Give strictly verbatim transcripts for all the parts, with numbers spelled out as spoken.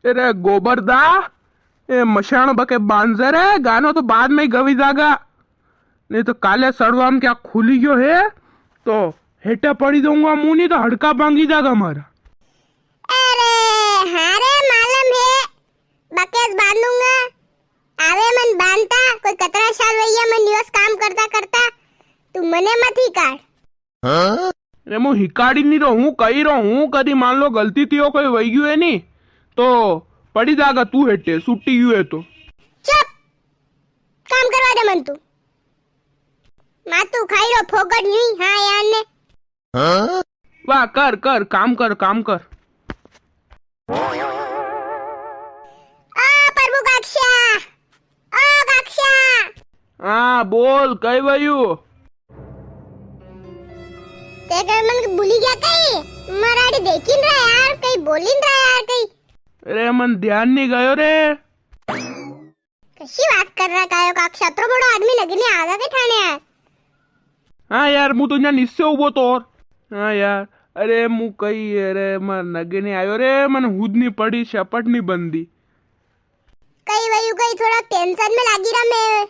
अरे गोबर दा, ए मशाण बके बांझर है, गानो तो बाद में ही गवी जागा, नी तो काले सड़वा में क्या खुली गयो है, तो हेटा पड़ी जाऊंगा मूं, नी तो हड़का भांगी जागा मारा। अरे हाँ रे, मालूम है, बकेज बांधूंगा। आवे मन बांधता, कोई कतरा साल वैया मन योस काम करता करता, तू मने मत हिकाड़। अरे, मूं हिकाड़ी नी रो हूँ, कही रो हूँ, कदी मान लो गलती थी हो, कोई वही गयो है नी, तो पड़ी जागा तू हेटे, छुट्टी गयो है तो। चुप, काम करवा दे मन तू। मातू खाई रो फोकट यूं ही, हाँ यार ने। वाह, कर, कर, काम कर, काम कर। ओ प्रभु काक्षा, ओ काक्षा। हाँ, बोल, कई वयू? ते कई मन के भूली गया कई? मराठी देखी नी रहा यार, कई बोली नी रहा यार कई। अरे, मन ध्यान नी गयो रे। कशी बात कर रहा कायो काक्षा, अतरो बड़ो आदमी नगे नी आगा के थाने यार? हाँ यार, मूं तो न्या नीचे उबो तो और। हाँ यार, अरे मूं कई, अरे मार नगे नी आयो रे, मन हुद नी पड़ी, शपट नी बंदी। कई वयू कई, थोड़ा tension में लागी रहा मैं।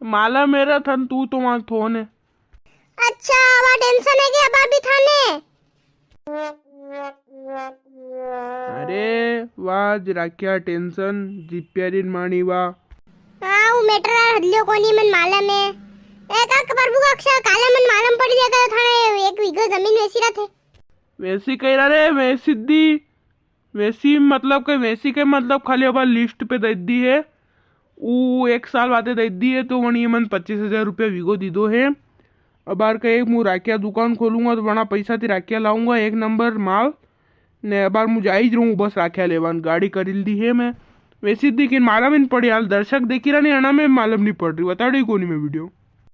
माला मेरा थन, तू तो वहां थो ने। अच्छा, वा tension है के अबार भी थाने? अरे, वा ज राख्या tension, जिप्या री न माणी वा। हाँ, वो matter है, हल्यो कोनी मन मालूम है। ए, काक प्रभु काक्षा, काले मन मालूम पड़ी जाता है थाने एक बीघा जमीन वेसी रहा थे। वेसी कई रहा रे, वेसी दी। वेसी मतलब के, वेसी के मतलब खाली अबार list पे दे दी है। ऊ एक साल वाते दे दी है, तो वणी मन पच्चीस हजार रुपया वीगो दीदो है। अबार के एक मूं राख्या दुकान खोलूंगा, तो वणा पैसा थी राख्या लाऊंगा, एक नंबर माल। ने अबार मूं जाई ज रहूं बस राख्या लेवान, गाड़ी करी ली दी है मैं। वेसी दी किन मालूम ही नी पड़ी, हाल दर्शक देखी रहा नी, अणा में मालूम नी पड़ रही, बताड़ी कोनी मैं video।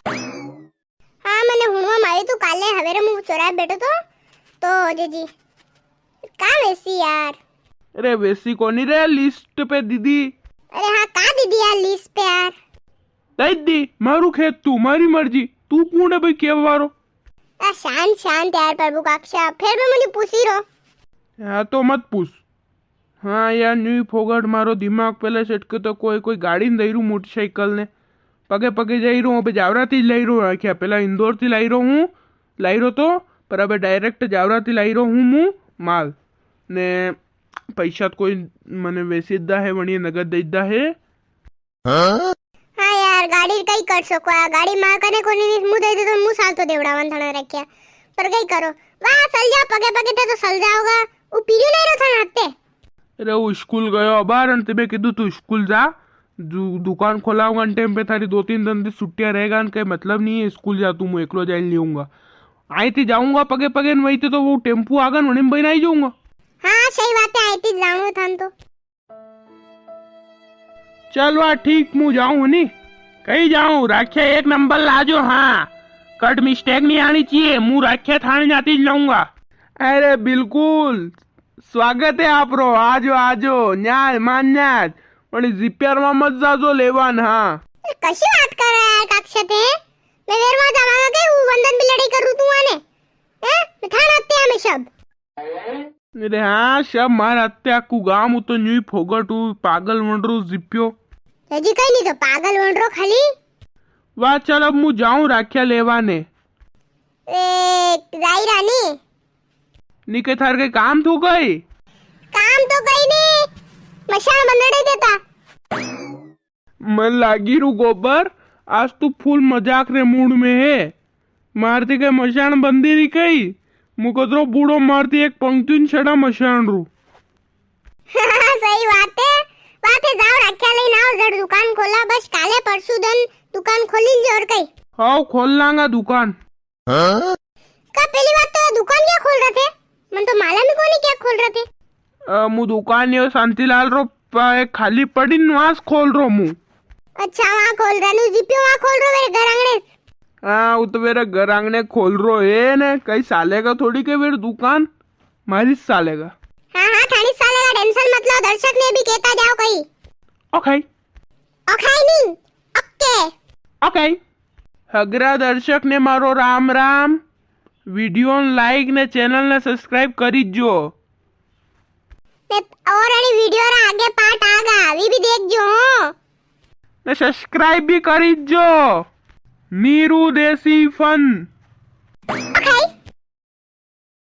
हाँ, मने हुणवा में आयो तू काले हवेरे मूं चोराए बैठो तो, तो जे जी। का वेसी यार? अरे वेसी कोनी रे, list पे दीदी। अरे हाँ, का दीदी यार list पे यार? दीदी, मारू खेत तू, मारी मर्जी, तू कूण है भाई केवा वारो? आ, शांत, शांत यार प्रभु काक्षा, फिर भी मुझे पूछी रो। हाँ, तो मत पूछ। हाँ यार, न्यू ही फोगट मारो दिमाग पेला सटके तो कोई, कोई गाड़ी ने दई रू मोटरसाइकिल ने। पगे पगे जाई रू, अबे जावरा ती लाई रू राख्या, पेला इंदौर ती लाई रू हूँ, लाई रू तो, पर अबे direct जावरा ती लाई रू हूँ मूँ माल। ने पैसा तो कोई मने वेसी दा है, वणिये नगद दे दा है। हाँ यार, गाड़ी कई कर सको, आ गाड़ी मार कने कोनी नी, मूँ दे दे तो मूँ साल तो देवड़ावन थाना रख्या, पर कई करो, वाह, सल जाओ पगे पगे थे तो सल जाओगा, वो पीरियो नहीं रो थाना हत्ते। अरे, वो स्कूल गयो अबार, अन ते मैं कीधु तू स्कूल जा, दु-, दुकान खोलाऊंगा अन टाइम पे थारी दो तीन दिन की छुट्टियां रहेगा, अन कई मतलब नहीं है स्कूल जा, तू मूँ एकलो जाइन लेऊंगा। आई थी जाऊंगा पगे पगे, न वही थी तो वो टेम्पू आगा न, वणी में बईन आई जाऊंगा। हाँ, सही बात है, आई थी जाऊंगा थान तो। चल वा ठीक, मूँ जाऊँ हूँ नी। कई जाऊँ, राख्या एक नंबर लाजो, हाँ। कट mistake नी आनी चाहिए, मूँ राख्या थाने जाती ज लाऊंगा। अरे बिल्कुल, स्वागत है आपरो, आजो, आजो, न्याज, मान न्याज। पण जिप्यार में मत जाजो लेवान, हाँ। ए, कशी बात कर रहा है काक्षा ते? मैं वेरवा जावांगा के, वो वंदन भी लड़ाई करूँ तू आने? हैं? मैं थाना हत्या में सब। अरे हाँ, सब मार हत्या कु गाम, वो तो न्यू ही फोगट, वो पागल वणरो जिप्यो। जी कई नी तो पागल वणरो खाली। वाह, चल अब मूँ जाऊँ राख्या लेवा ने। ए, जाई रानी। नी के थार के काम थू कई? काम तो कई नी, मशान बनड़े देता। मन लागी रू गोबर, आज तू full मजाक रे mood में है। मारती के मशान बंदी री कई, मुकदरो बूढ़ो मारती एक पंक्ति न छड़ा मशान रू। सही बात है, बात है, जाओ राख्या लेन आओ, जड़ दुकान खोला, बस काले परसों दन दुकान खोली लीजो और कई। हाव, खोल लांगा दुकान। हाँ? का पहली बात तो दुकान क्या खोल रहे थे? मन तो मालूम ही कोनी क्या खोल रहे थे। अ, मु दुकान यो शांतिलाल रो प-, खाली पड़ी न वास खोल रो मु। अच्छा, वहाँ खोल रहा नु जीपियो वहाँ खोल रो मेरे घर आंगने। हाँ, वो तो मेरे घर आंगने खोल रो है ने, कई सालेगा थोड़ी के मेरी दुकान, मारी सालेगा। हाँ, हाँ, थानी सालेगा, tension मत लो, दर्शक ने भी कहता जाओ कई। OK। OK नी, OK। OK। हगरा दर्शक ने मारो राम राम। Video ने like ने channel ने subscribe करी जो। और अणी video रा आगे part आगा, वी भी देख जो। ने subscribe भी करी जो। नीरू देसी फन।